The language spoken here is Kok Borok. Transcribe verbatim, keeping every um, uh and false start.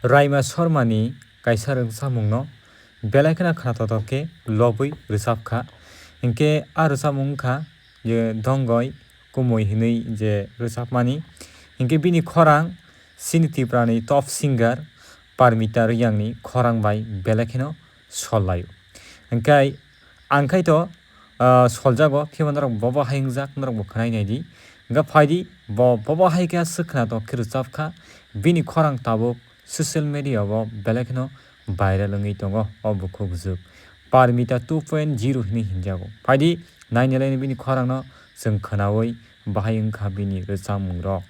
Raima Sharmani kaisa rwchapmungno belai kheno khwnathok khe lobwi rwchapkha. Hinkhe a rwchapmung wngkha je Dongoi Kumui hinwi je rwchapmani. Hinkhe bini khorang chini Tripurani top singer Parmita Riyangni khorang bai belai kheno sol laio. Hinkhe ang khai to, ah, soljago, phiba norok bobo hai wngjak, norok bo khwnai naidi. Hinkhe phaidi, bo bobo hai khe swk khwnathok khe rwchapkha, bini khorang tabuk social media o belai kheno viral wngwi tongo o bukhuk juk. Parmita two point zero hinwi hinjago. Phaidi, nainalaini bini khorangno chwng khwnawi bahai wngkha bini rwchapmungrok.